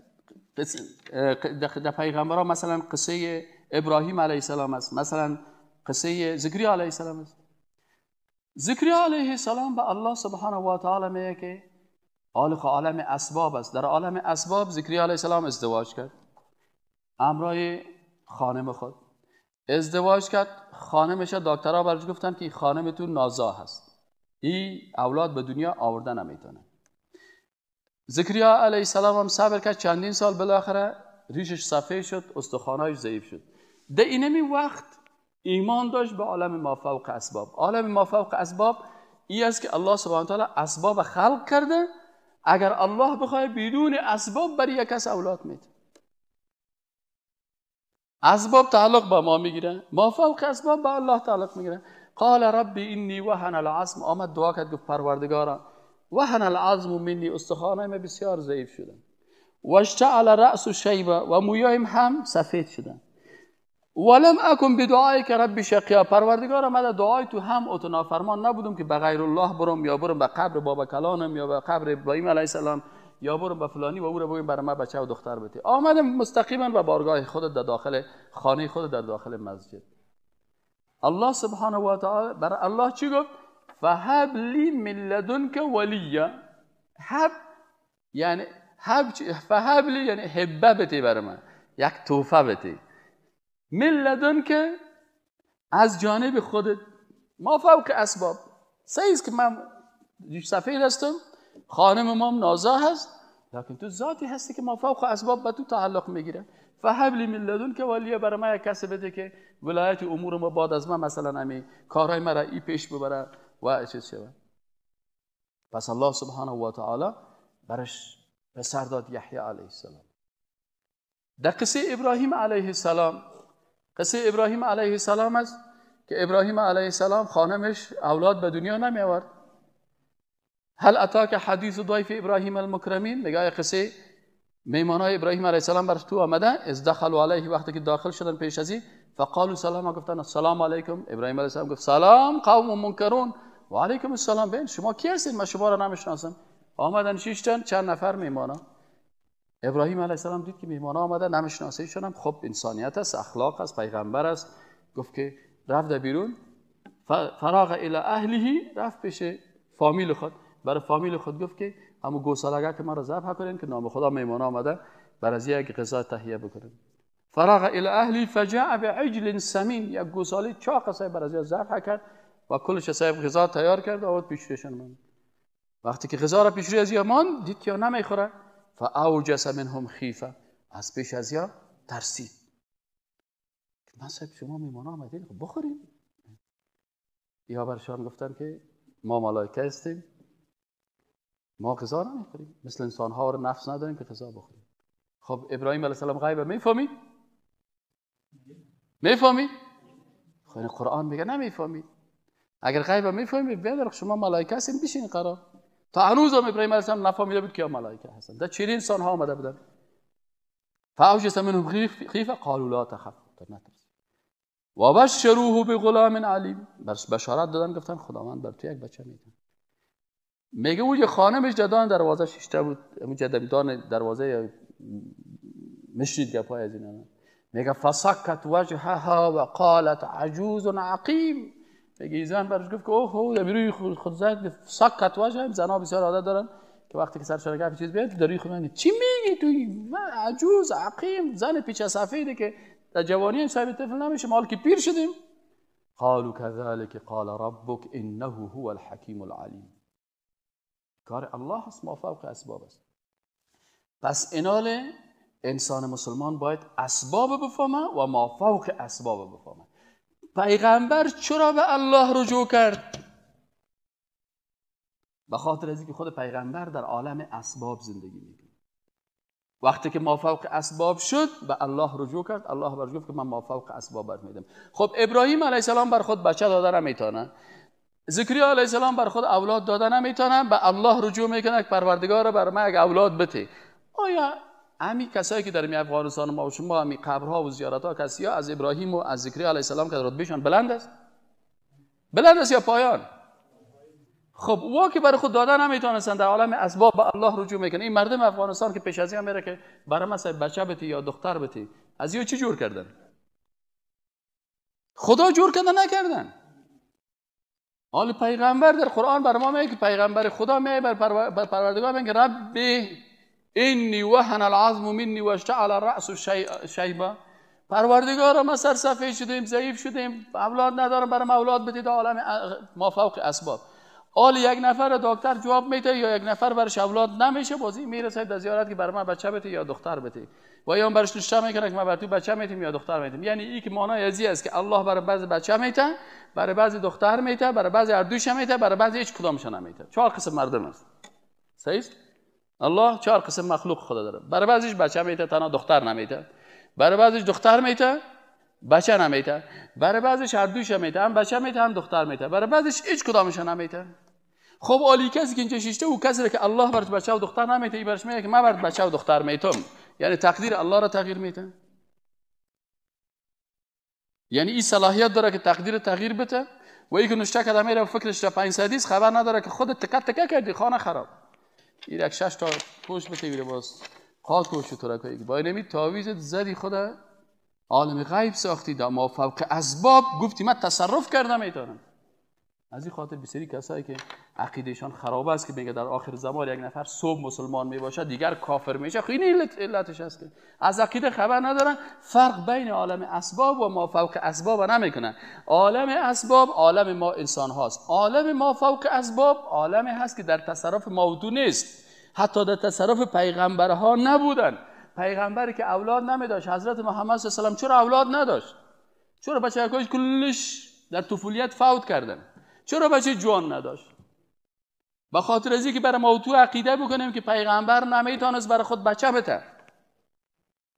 در پیغمبرا مثلا قصه ابراهیم علیه السلام است، مثلا قصه زکریا علیه السلام است. زکریا علیه السلام به الله سبحانه و تعالی میگه که عالم اسباب است. در عالم اسباب زکریا علیه السلام ازدواج کرد، امرای خانم خود ازدواج کرد. خانمش دکترها برش گفتن که خانمتون نازا هست، این اولاد به دنیا آورده نمیتونه. زکریا علیه السلام هم صبر کرد چندین سال، بالاخره ریشش سفید شد، استخوانایش ضعیف شد. در اینمی وقت ایمان داشت به عالم ما فوق اسباب. عالم ما فوق اسباب ای است که الله سبحانه و تعالی اسباب خلق کرده، اگر الله بخواد بدون اسباب برای یک کس اولاد میده. اسباب تعلق با ما میگیره، ما فوق اسباب با الله تعلق میگیره. قال ربی انی وهن العظم، آمد دعا کرد گفت پروردگارا وهن العظم منی، استخوانایم بسیار ضعیف شدن، واشتعل رأس شیبه، و مویایم هم سفید شدن، ولم اکن بدعایک ربی شقیا، پروردگارا من دعای تو هم اتو نافرمان نبودم که به غیر الله برم، یا برم به قبر بابا کلانم، یا به قبر ابراهیم علیه السلام، یا برم به فلانی و او رو بگم برای من بچه و دختر بده. آمدم مستقیما به بارگاه خودت در داخل خانه خودت در داخل مسجد. الله سبحانه و تعالی برای الله چی گفت؟ فهب لی من لدنک ولیا. هب یعنی هب، فهب لی یعنی هبه بده برای من، یک توفه بده. من لدنک از جانب خودت، ما فوق اسباب. صحیح است که من سفید هستم، خانم ما نازا هست، لکن تو ذاتی هستی که ما فوق اسباب به تو تعلق میگیره. فهب لی من لدنک ولیا، برای من یک کسی بده که ولایت امور ما بعد از من مثلا امی کارهای مرا ای پیش ببره و چیز شود. پس الله سبحانه و تعالی برش پسر داد یحیی علیه السلام. در قصه ابراهیم علیه السلام، قصه ابراهیم علیه السلام است که ابراهیم علیه السلام خانمش اولاد به دنیا نمی آورد. هل اتاک حدیث ضیف ابراهیم المکرمین، میگه قصه میمانای ابراهیم علیه السلام بر تو آمده. از دخلوا علیه، وقتی که داخل شدن پیش از این، فقالوا سلام، گفتن السلام علیکم. ابراهیم علیه السلام گفت سلام قوم منکرون، و علیکم السلام. بین شما کی هستین؟ من شما را نمیشناسم. آمدن شیشتن چند نفر میمانا. ابراهیم علیه السلام دید که میمانا آمده، نمیشناسه ایشون، خب انسانیت است، اخلاق است، پیغمبر است. گفت که رفت بیرون، فراغ الی اهله، رفت پیش فامیل خود. برای فامیل خود گفت که همون گوساله که ما را ذبح کنین که نام خدا میمان آمده، بر از یک غذا تهیه بکنین. فراغ الی اهلی فجاء بعجل سمین، یک گوساله چاق صاحب بر از یک ذبح کرد و کلش صاحب غذا تیار کرد و آورد پیش من. وقتی که غذا را پیش از مان دید که نمیخوره، فاوجس منهم خیفه، از پیش از یا ترسید. من صاحب شما میمان آمدین، خب بخورین. یا برشان گفتن که ما ملائکه هستیم، ما غذا نمیخوریم، مثل انسان ها رو نفس نداریم که غذا بخوریم. خب ابراهیم علیه السلام غیب میفهمید؟ میفهمید؟ خب قرآن میگه نمیفهمید. اگر غیب میفهمید بیادر شما ملائکه هستین، بشین قرار. تا هنوز هم ابراهیم علیه السلام نفهمیده بود که ملائکه هستن. در چهره انسان ها آمده بودن. فاوجس منهم خیفه قالوا لا تخف، نترس. و بشروه بغلام علیم، بشارت دادن گفتن خداوند بر تو یک بچه میده. میگه اون یه خانمش جدان دروازه شیشته بود، اون جدان دروازه مشید گپای از اینا. میگه فسکت وجهها و قالت عجوز عقیم. میگه زن برش گفت که اوه اوه روی خود زد. سکت وجه، زنا بسیار عادت دارن که وقتی که سرشان گپ چیز بیاد در روی خود میگه چی میگی تو، عجوز عقیم، زن پیچ سفیده که در جوانی هم صاحب طفل نمیشه، مال که پیر شدیم. قالوا كذلك قال ربك انه هو الحکیم العلیم. کار الله است، ما فوق اسباب است. پس اینال انسان مسلمان باید اسباب بفهمه و ما فوق اسباب بفهمه. پیغمبر چرا به الله رجوع کرد؟ به خاطر از اینکه خود پیغمبر در عالم اسباب زندگی میکنه. وقتی که ما فوق اسباب شد به الله رجوع کرد، الله برش گفت که من ما فوق اسباب بر میدم. خب ابراهیم علیه السلام بر خود بچه داده نمیتونه، زکریا علیه السلام بر خود اولاد داده نمیتونه، به الله رجوع میکنه که پروردگار بر من یک اولاد بده. آیا همی کسایی که در می افغانستان ما و شما همی قبرها و زیارتها کسی از ابراهیم و از زکریا علیه السلام که رتبهشان بلند است؟ بلند است یا پایان؟ خب او که برای خود داده نمیتونستن در عالم اسباب به الله رجوع میکنه. این مردم افغانستان که پیش از این میره که برای مثلا بچه بتی یا دختر بتی، از یو چی جور کردن؟ خدا جور کردن نکردن. حال پیغمبر در قرآن بر ما میگه که پیغمبر خدا میگه بر پروردگار میگه ربی انی وهن العظم منی واشتعل الراس شیبا. پروردگارا ما سرسفید شدیم، ضعیف شدیم، اولاد ندارم، برام اولاد بدید. عالم ما فوق اسباب. حال یک نفر دکتر جواب میده یا یک نفر برش اولاد نمیشه، بازی میرسه در زیارت که بر من بچه بده یا دختر بده، و یا برش نشته میکنه که من بر تو بچه میتیم یا دختر میتیم. یعنی این که معنای ازی است که الله برای بعضی بچه میته، برای بعضی دختر میته، برای بعضی هر میته، برای بعضی هیچ کدامش نمیته. چهار قسم مردم است. صحیح؟ الله چهار قسم مخلوق خدا داره. برای بعضیش بچه میته تنها دختر نمیته، برای بعضیش دختر میته بچه نمیته، برای بعضیش هر دوش میته، هم بچه میته هم دختر میته، برای بعضیش هیچ کدامش نمیته. خب عالی کسی که اینجا شیشته او کسی که الله برات بچه و دختر نمیته، ای برش میگه که من برات بچه و دختر میتم، یعنی تقدیر الله را تغییر میته. یعنی این صلاحیت داره که تقدیر تغییر بده. و ای که نشته کده میره فکرش را 500 خبر نداره که خودت تکه تکه کردی خانه خراب. این یک 6 تا پوش بته میره باز خاک و شترکایی با اینمی تعویذ زدی خود عالم غیب ساختی، در ما فوق اسباب گفتی من تصرف کردم میتونم. از این خاطر بسیاری کسایی که عقیدهشان خراب است که میگه در آخر زمان یک نفر صبح مسلمان میباشد دیگر کافر میشه، خیلی علتش است که از عقیده خبر ندارن. فرق بین عالم اسباب و ما فوق اسباب نمیکنن. عالم اسباب عالم ما انسان هاست، عالم ما فوق اسباب عالم هست که در تصرف ما و تو نیست، حتی در تصرف پیغمبرها نبودن. پیغمبری که اولاد نمیداشت، حضرت محمد صلی الله علیه و سلم چرا اولاد نداشت؟ چرا بچه‌هاش کلش در طفولیت فوت کردن؟ چرا بچه جوان نداشت؟ به خاطر از اینکه برای ما تو عقیده بکنیم که پیغمبر نمیتونست برای خود بچه بده.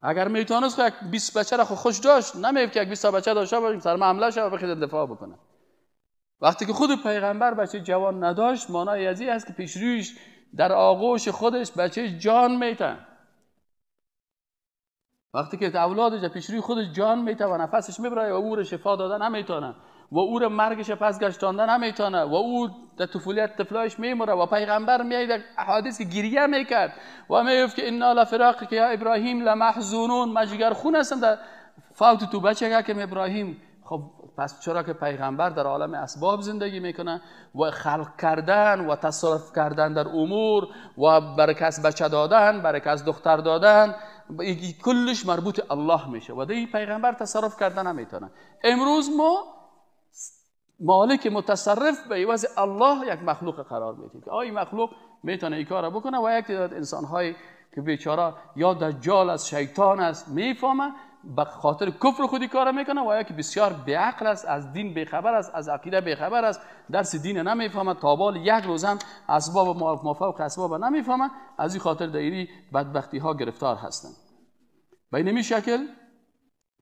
اگر میتونست خود 20 بچه را خوش داشت، نمیگفت که 20 تا بچه داشته باشیم سر ما حمله شه و بخواد دفاع بکنه. وقتی که خود پیغمبر بچه جوان نداشت، معنای از این است که پیشرویش در آغوش خودش بچه جان میته. وقتی که اولادش پیشروی خودش جان میته و نفسش میبره و او رو شفا دادن نمیتونه و او رو مرگش پس گشتاندن نمیتونه و او در طفولیت طفلایش میمره و پیغمبر میاد در احادیث که گریه میکرد و میگفت که انا لفراقک یا ابراهیم لمحزونون، من جگر خون هستم در فوت تو بچه که ابراهیم. خب پس چرا که پیغمبر در عالم اسباب زندگی میکنه و خلق کردن و تصرف کردن در امور و برای کس بچه دادن، برای کس دختر دادن، کلش مربوط الله میشه و دی پیغمبر تصرف کردن نمیتونه. امروز ما مالک متصرف به عوض الله یک مخلوق قرار میدیم که آی مخلوق میتونه این کارو بکنه و یک تعداد انسان‌هایی که بیچاره یا دجال است، شیطان است، میفهمه به خاطر کفر خودی کار میکنه و یکی بسیار بیعقل است، از دین بیخبر است، از عقیده بیخبر است، درس دین نمیفهمه، تا بال یک روز هم اسباب مافوق اسباب نمیفهمه، از این خاطر در بدبختی ها گرفتار هستند. به این شکل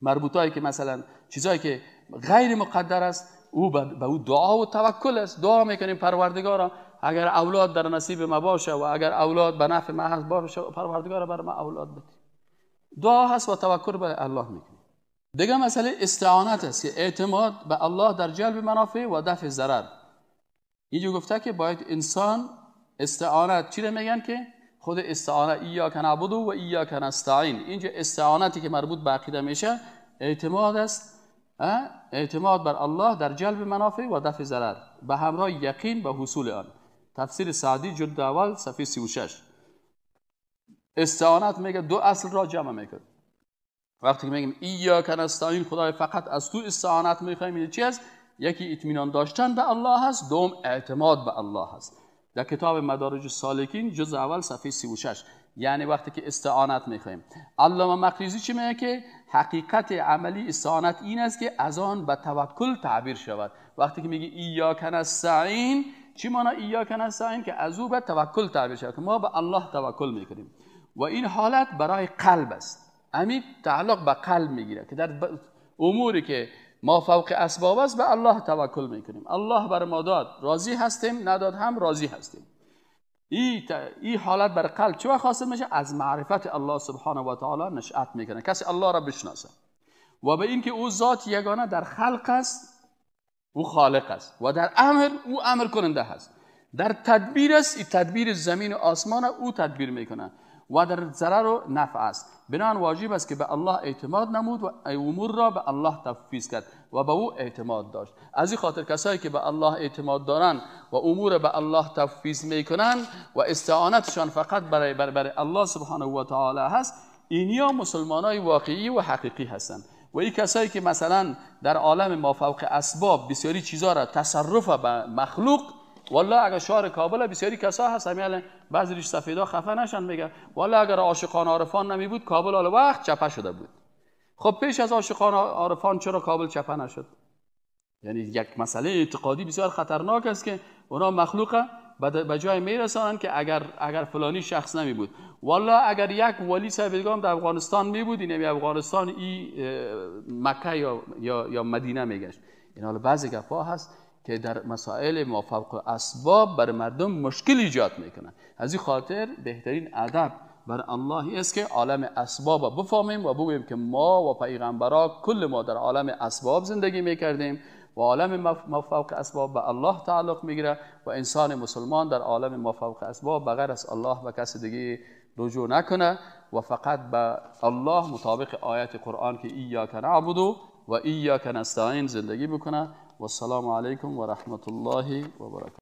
مربوطایی که مثلا چیزایی که غیر مقدر است او به او دعا و توکل است. دعا میکنیم پروردگارا اگر اولاد در نصیب ما باشه و اگر اولاد به نفع ما هست باشه، پروردگارا بر ما اولاد بده. دعا هست و توکل به الله میکنیم. دیگه مسئله استعانت است که اعتماد به الله در جلب منافع و دفع ضرر. اینجا گفته که باید انسان استعانت، چی رو میگن که خود استعانت، ایاک نعبد و ایاک نستعین. اینجا استعانتی که مربوط به عقیده میشه اعتماد است، اعتماد بر الله در جلب منافع و دفع ضرر به همراه یقین به حصول آن. تفسیر سعدی جلد اول صفحه 36. استعانت میگه دو اصل را جمع میکنه. وقتی که میگیم ایاک نستعین، خدای فقط از تو استعانت میخوایم، این چی است؟ یکی اطمینان داشتن به الله هست، دوم اعتماد به الله هست. در کتاب مدارج السالکین جزء اول صفحه 36. یعنی وقتی که استعانت میخوایم، علامه مقریزی چی میگه که حقیقت عملی استعانت این است که از آن به توکل تعبیر شود. وقتی که میگه ایاک نستعین، چی معنی ایاک نستعین؟ که از او به توکل تعبیر شود، که ما به الله توکل میکنیم و این حالت برای قلب است. امید تعلق به قلب میگیره که در اموری که ما فوق اسباب است به الله توکل میکنیم. الله بر ما داد راضی هستیم، نداد هم راضی هستیم. این حالت بر قلب چه وقت حاصل میشه؟ از معرفت الله سبحانه و تعالی نشأت میکنه. کسی الله را بشناسه و به اینکه او ذات یگانه در خلق است، او خالق است و در امر او امر کننده است، در تدبیر است، این تدبیر زمین و آسمان او تدبیر میکنه و در ضرر و نفع است. بنابراین واجب است که به الله اعتماد نمود و امور را به الله تفویض کرد و به او اعتماد داشت. از این خاطر کسایی که به الله اعتماد دارن و امور به الله تفویض میکنن و استعانتشان فقط برای الله سبحانه و تعالی هست، اینیا مسلمانای واقعی و حقیقی هستند. و این کسایی که مثلا در عالم ما فوق اسباب بسیاری چیزا را تصرف به مخلوق، والله اگر شهر کابل بسیاری کسا هست، همین بعضی ریش سفیدا خفه نشن، میگه والله اگر عاشقان عارفان نمی بود کابل حالا وقت چپه شده بود. خب پیش از عاشقان عارفان چرا کابل چپه نشد؟ یعنی یک مسئله اعتقادی بسیار خطرناک است که اونا مخلوقه به جای میرسانند که اگر فلانی شخص نمی بود. والله اگر یک ولی صاحب دیگه در افغانستان می بود، این افغانستان ای مکه یا مدینه میگشت. این حالا بعضی گپا هست که در مسائل مافوق اسباب بر مردم مشکل ایجاد میکنن. از این خاطر بهترین ادب بر الله است که عالم اسباب بفهمیم و بگوییم که ما و پیغمبرا کل ما در عالم اسباب زندگی میکردیم و عالم مافوق اسباب به الله تعلق میگیره و انسان مسلمان در عالم مافوق اسباب بغیر از الله و کس دیگه رجوع نکنه و فقط به الله مطابق آیت قرآن که ایاک نعبد و ایاک نستعین زندگی بکنه. و السلام علیکم و رحمت الله و برکاته.